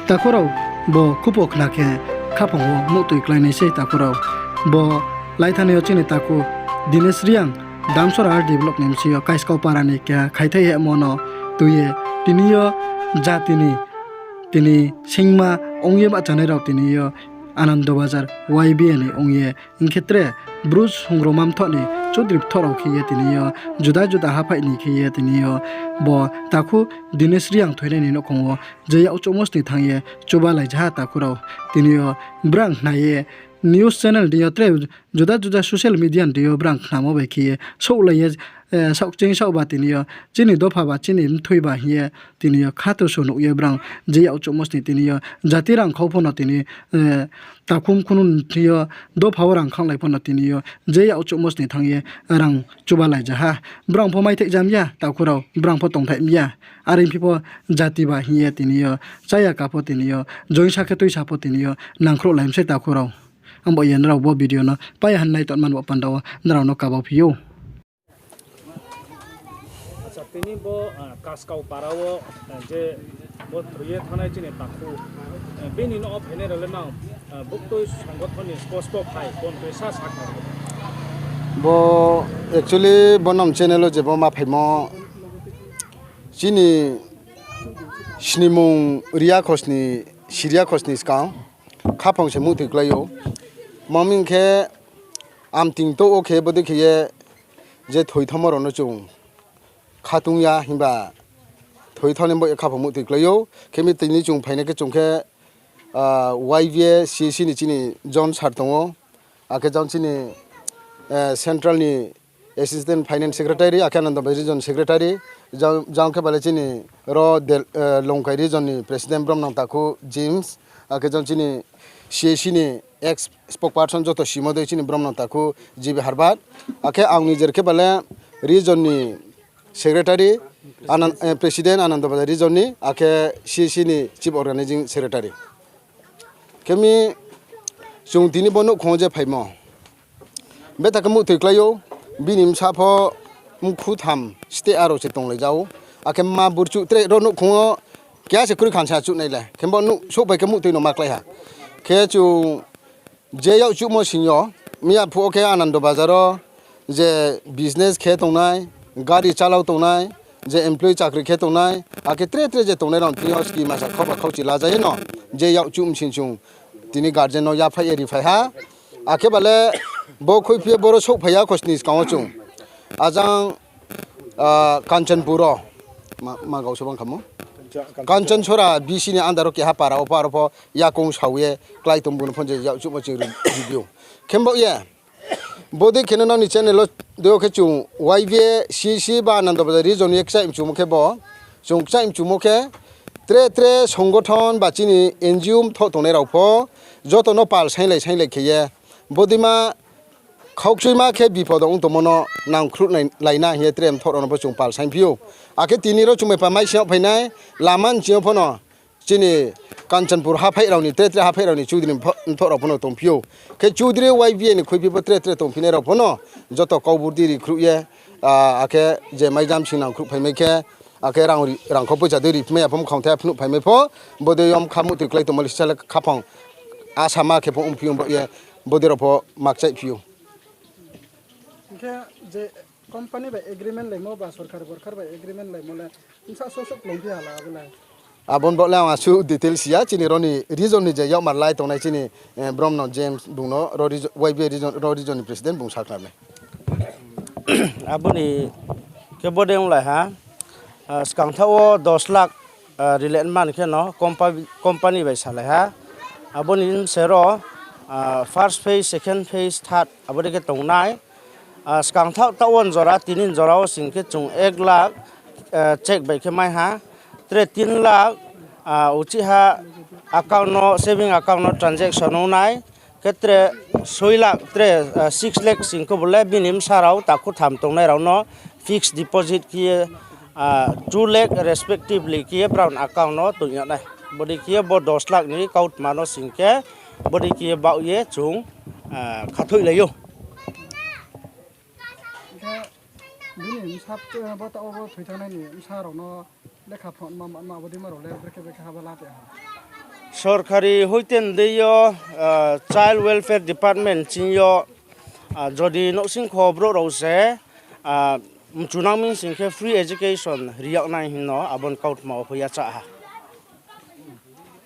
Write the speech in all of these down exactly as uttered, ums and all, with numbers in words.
Takhu rao, bo khupo khna khe khaphang wo muhtoi klái nai sei takhu rao. Bo laithani yo chini takhu Dinesh Reang, Damsora R D block ni bsing yo Kaiskau para ni keha khaithai hemo no tui ye tini yo jati ni tini singma ong ye bahchanai rao tini yo Anando Bazar Y B A ni ong ye, hing khe tre Bru Songrongma Mthoh ni Choudri Mthoh rao khe ye tini yo juda juda haphaih ni khe ye tini yo bo takhu Dinesh Reang thoinai ni nouhkhong wo je yakchouhmo sni thanng ye chubalaijaha takhu rao. Tini yo brang khna ye news channel deing yo tre juda juda social media ni deing yo brang khnamo bai khe ye souhlai ye, eh, saohkching saohba tini yo chini dopha ba chini mthoi ba hing ye tini yo khato so nuh ye brang je yakchouhmo sni tini yo jati rang khau pho no tini, eh, takhum khunu thing yo dopha wo rang khanglai pho no tini yo je yakchouhmo sni thanng ye rang chubalaijaha. Brang pho maithaih jam ya takhu rao, brang pho tongthaih mi ya. Are phi pho jati ba hing ye tini yo chaya ka pho tini yo joinsa khe tuisa pho tini yo nangkhruhlai mi sei takhu rao. Abo ye nrao bo video no pai han nai tongman bo panda wo nrao no kaba phi ou. Acha, tini bo, ah, Kaskau para wo, ah, je bo thoi ye thanngnai chini takhu, ah, bini no phainai rao le mang, ah, buktui songothon ni sposto phai kon tui sa sakha. Bo actually bo nom channel wo je bo ma phaimo chini snimung ria khosni, siria khosni skang khaphang se muhtoi klái ou. Maming khe amting touh wo khe bodei khe ye je thoi thanngmo rao no chung khatung ya himba thoi thanng ni bo ye khaphang muhtoi klái ou. Khe mi tini chung phainai khe chung khe, ah, Y B A C C ni chini John sir tong ou. Akhe jang chini, eh, central ni assistant finance secretary, akhe Anando Bazar region secretary, jang, jang khe bale chini ro Del-, eh, Longkai region ni president bromnang takhu James, akhe jang chini C A C ni ex spokesperson joto simo dei chini bromnang takhu G B Harbat, akhe ang nijer khe bale region ni secretary, Anan-, eh, president Anando Bazar region ni, akhe C A C ni chief organizing secretary. Khe mi chung tini bo nouhkhong je phaimo. Betha khe muhtoi klái ou, bini bsa pho mkhu tham steh aro se tonglai ja ou. Akhe ma burchuh tre ro nouhkhong wo keha se kroi khan se achouh nai le. Khe bo nouh souhphai khe muhtoi no ma klái ha. Khe chung je yakchuhmo sing yo, miya phuh wo khe Anando Bazar wo je business khe tongnai, gari chalao tongnai, je employee chakri khe tongnai, akhe tre tre je tongnai rao tini yo ski masa khauba khauchi laja ye no, je yakchuh msing chung tini guardian no yaphaih ye riphai ha. Akhe bale bo khuiphi ye boro souhphai ya khosni skang wo chung. Ajang, ah, Kanchanpur wo, ma, ma gauso bang khamo. Kanchansora B C ni under wo keha para wo pho aro pho yakoung sao ye klái tong bung no phone je yakchuhmo chung review. Khe bo ye, bodei khe no nang ni channel wo dei yo khe chung Y B A C C ba Anando Bazar region ni kchaih mchumo khe bo, chung kchaih mchumo khe tre tre songothon ba chini N G O mthoh tongnai rao pho joto no pal sainglai sainglai khe ye bodei ma khaukchuima khe bipod ong tongmo no nangkhruh nai-, lai na hing ye tre mthoh rao no pho chung pal saingphi ou. Akhe tini ro chung bai pa mai sing yo phainai, lama nching yo pho no chini Kanchanpur haphaih rao ni, tre tre haphaih rao ni Choudri mthoh, mthoh rao pho no tongphi ou. Khe Choudri Y B A ni khuiphi pho tre tre tongphinai rao pho no joto kau burdi rikhruh ye, ah, akhe je maijam sing nangkhruh phaimai khe, akhe rang ri-, rangkhau poicha dei riphi mai ya pho, mkhang thai phnuh phaimai pho, bodei yom kha muhtoi klái tongmo le sisa le khaphang asama khe pho ongphi ou bo ye, bodei rao pho makchaihphi ou. Hing khe je company bai agreement laimo ba sorkar borkar bai agreement laimo le bsa sosoh klungphi hala abo le? Abo ni bo le ang asuh detail si ya, chini ro ni region ni je yakmar lai tongnai chini, eh, bromno James bung no ro region, Y B A region, ro region ni president bung sakhnari nai. Abo ni khe bodei onglai ha, ah, skang thaoh wo dos lakh, ah, rilai man khe no compa-, company bai salai ha. Abo ni bse ro, ah, first phase, second phase, third abo dei khe tongnai. Ah, skang thaoh, taoh wo jora, tini jora wo sing khe chung ek lakh, ah, cheque bai khe mai ha. Tre tin lakh, ah, uchih ha account no, saving account no transaction ong nai. Khe tre soi lakh, tre, ah, six lakh sing khe bo le bini bsa rao takhu tham tongnai rao no fixed deposit khe ye, ah, two lakh respectively khe ye brao ni account no toing yag nai. Bodei khe ye bo dos lakh ni kautma no sing khe, bodei khe ye baoh ye chung, ah, khathoih lai ou. Hing khe bini bsa, bo taoh wo bo thoi thanngnai ni bsa rao no lekha phron ma, ma, ma bodei ma rao le brekhe brekhe ha ba la te ha. Sorkari hoiten dei yo, ah, Child Welfare Department ching yo, ah, jodi nouhsingkho brouh rao se, ah, mchunang mi sing khe free education ri yag nai hing no abo ni kautma wo pho yacha ha.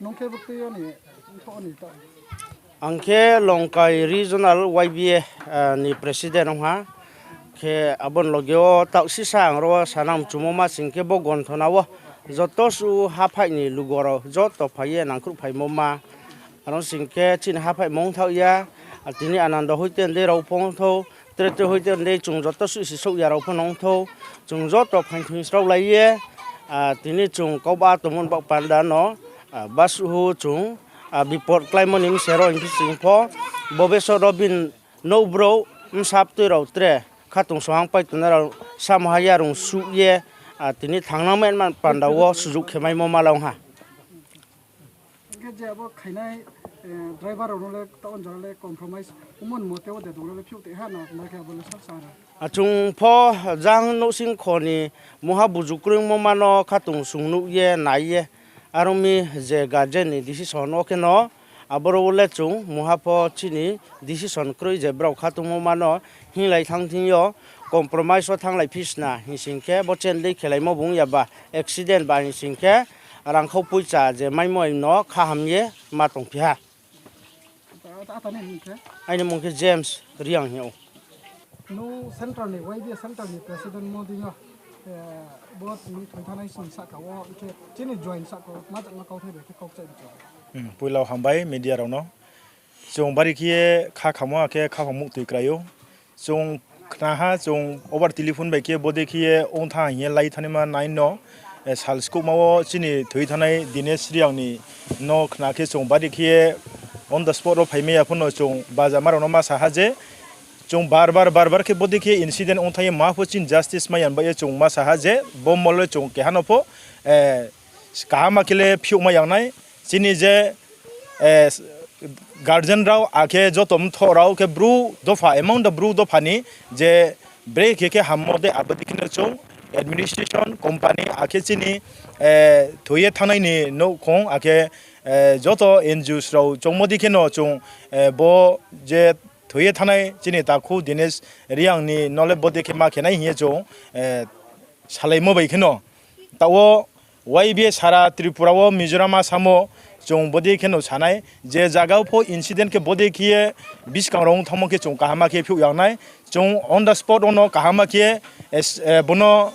Nung khe buktui yo ni, tho ni ta. Ang khe Longkai Regional Y B A, ah, ni president ong ha. Khe abo ni loge wo taoh sisa ang ro wo sanang mchumo ma sing khe bo gonthona wo joto suh haphaih ni lugo rao joto phai ye nangkhruh phaimo ma. Aro sing khe chini haphaihmo ong thaoh ya, ah, tini Anando hoiten dei rao pho ong thou, tre tre hoiten dei chung joto suh si souh ya rao pho no ong thou, chung joto phaingthoing sraolai ye, ah, tini chung kauba tongmo ni baoh panda no, ah, basuhu chung, ah, bipot kláimo ni mse ro hing khe sing pho, bobeso ro bini nouh brouh, bsa btui rao tre, khatungsung hang pai tongnai rao, samoha yarung suh ye, ah, tini thangnang mai man panda wo sujuk khe maimo ma la ong ha. Hing khe je abo khainai, eh, driver rao no le taoh jora le compromise ongmo ni mote wo de tong le phiouh te ha na, himba khe abo le sal sa ra. Achung pho jang nouhsingkho ni mungha buju kroimo ma no khatungsung nuh ye nai ye, aro mi je guardian ni decision wo khe no, aboro wo le chung mungha pho chini decision kroi je brao khatungmo ma no hinglai thanng thing yo, compromise wo thannglai phi sna hing sing khe bo chen dei khelaimo bung ya ba accident ba hing sing khe rangkhau poicha je maimo no khaham ye ma tongphi ha. Aini mung khe James Reang hing ou. Nung central ni, Y B A central ni president mo dei yo, eh, bo tini thoi thanngnai sing sahka wo, hing khe chini join sahka wo ma jat ma kauthai bai khe kau kchai bi chung. Hmm, poila hambai media rao no. Chung bari khe ye kha khamo akhe khaphang muhtoi krai ou. Chung khna ha, chung over telephone bai khe bodei khe ye ong thanng hing ye lai thanngnaima nai no, eh, sal skouhma wo chini thoi thanngnai Dinesh Reang ni no khna khe chung bari khe ye on the spot wo phaimai ya pho no chung bajama rao no ma sa ha je, chung bar bar, bar bar khe bodei khe incident ong thanng ye ma pho chini justice mai ya ni baoh ye chung ma sa ha je, bo mol le chung keha no pho, eh, kaham khe le phiouhmai ya nai, chini je, eh, guardian rao, akhe joto mthoh rao khe Bru dopha, among the Bru dopha ni je brekhe khe hammo de, abo dei khe no chung administration, company, akhe chini, eh, thoi ye thanngnai ni nouhkhong, akhe, eh, joto N G Os rao chongmo dei khe no chung, eh, bo je thoi ye thanngnai chini takhu Dinesh Reang ni no le bodei khe ma khe nai hing ye chung, eh, salaimo bai khe no. Taoh wo Y B A sara Tripura wo Mizoram Assam wo chung bodei khe no sa nai, je zaga pho incident khe bodei khe ye buskang rao ong thanngmo khe chung kaham khe phiouh ya nai. Chung on the spot wo no kaham khe, eh, bono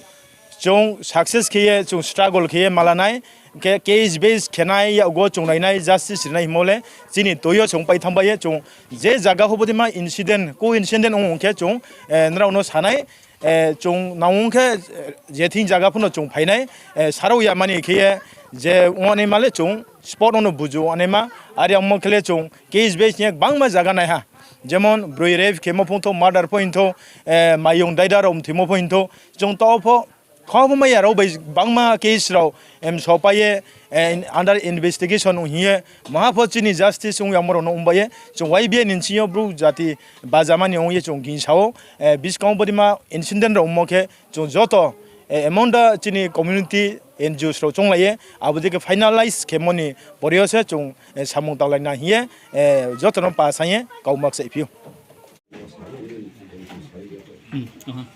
chung success khe ye, chung struggle khe ye ma la nai, khe case base khe nai, yakgu wo chung nai nai, justice ri nai hingmo le chini toi yo chung pai thanng bai ye chung je zaga pho bodei ma incident, coincident ong khe chung, eh, nrao no sa nai, eh, chung nang ong khe, eh, je thing zaga pho no chung phai nai, eh, sarao ya mani khe ye je ong naima le chung spot wo no buju ong naima, are ongmo khe le chung case base ni gbangma zaga nai ha. Jemon broi rape khemo pho hing thou, murder pho hing thou, eh, mayong daida rao mthoimo pho hing thou, chung taoh pho kha pho mai ya rao bai gbangma case rao, em, sopai ye, eh, under investigation ong hing ye, maha pho chini justice ong yamo rao no ong bai ye, chung Y B A ni sing yo Bru jati bajama ni ong ye chung gingsa ou, eh, buskang wo bodei ma incident rao ongmo khe, chung joto, eh, among the chini community N G Os rao chounglai ye, abo dei khe finalize khemo ni pore yo se chung, eh, samung tanglai na hing ye, eh, joto no pa saing ye kau ma kchaiphi ou.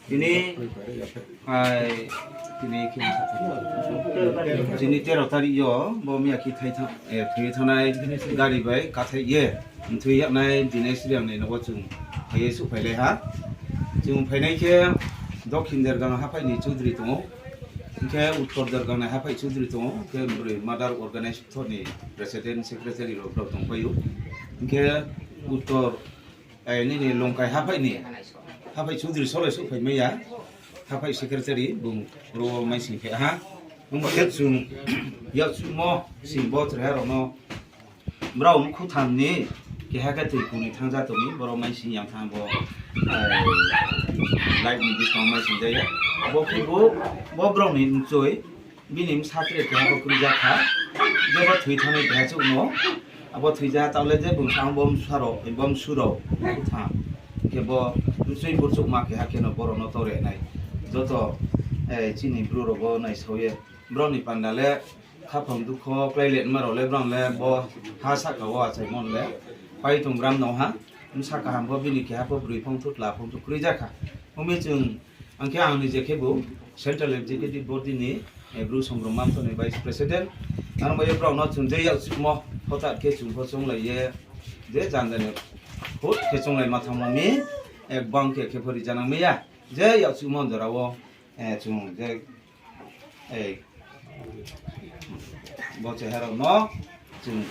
Tini, ai, tini khe, tini tero tarik yo bo miya khe thai tha-, eh, thoi ye thanngnai gari bai kathai ye mthoi yagnai Dinesh Reang ni nogo chung phai ye souhphailai ha. Chung phainai khe Dokhin Dergang haphaih ni Choudri tong ou, hing khe Uttor Dergang ni haphaih Choudri tong ou, hing khe broi Mother Organized Thought ni President, Secretary rao brao tongpai ou. Hing khe Uttor, eh, nini Longkai haphaih ni, haphaih Choudri solo souhphaimai ya, haphaih Secretary bung ro maising phai ha. Ongba khe chung yakchuhmo sing bo chrai ha rao no, brao mkhu tham ni keha khe toi kuni thanngja tong mi, boro maising yang thanng bo, eh, light ni buskang maising ja ya. Bo khe bo, bo brao ni mchoi, bini bsa tre keha bo kroi ja kha, je bo thoi thanngnai keha chouh no, abo thoi ja taoh le je bung sa bo msa rao, bo msu rao, mkhu tham. Khe bo mchoi burchouhma keha khe no boro no tore nai. Joto, eh, chini Bru rao bo naisao ye, brao ni panda le, Khaphang dukho klái le ma rao le brang le bo ha sahka wo achaimo le pai tong bram no ha. Bsa kaham pho bini keha pho broi phung thu tla phung thu kroi ja kha. Ong mi chung, ang khe ang ni je khebu Central Executive Body ni, eh, Bru Songrongma Mthoh ni Vice President. Ang bai ye brao no chung je yakchuhmo hothat khe chung pho chounglai ye, je jandani hut khe chounglai ma thanngmo mi, eh, bang khe khe pho ri janang mai ya. Je yakchuhmo jora wo, eh, chung je, eh, bo cheha rao no chung,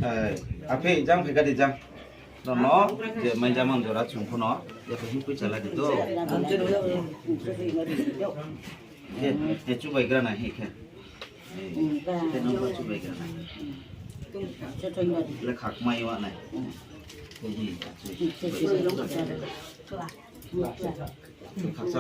eh, aphe jang phe gadi jang. Rao no je mai jama jora chung pho no, je phe hing pui chala di to. Eh, eh, chubai gra nai hi khe. Eh, khe no bo chubai gra nai. Le khakmai wa nai. Eh, hi, chu. Khaksa.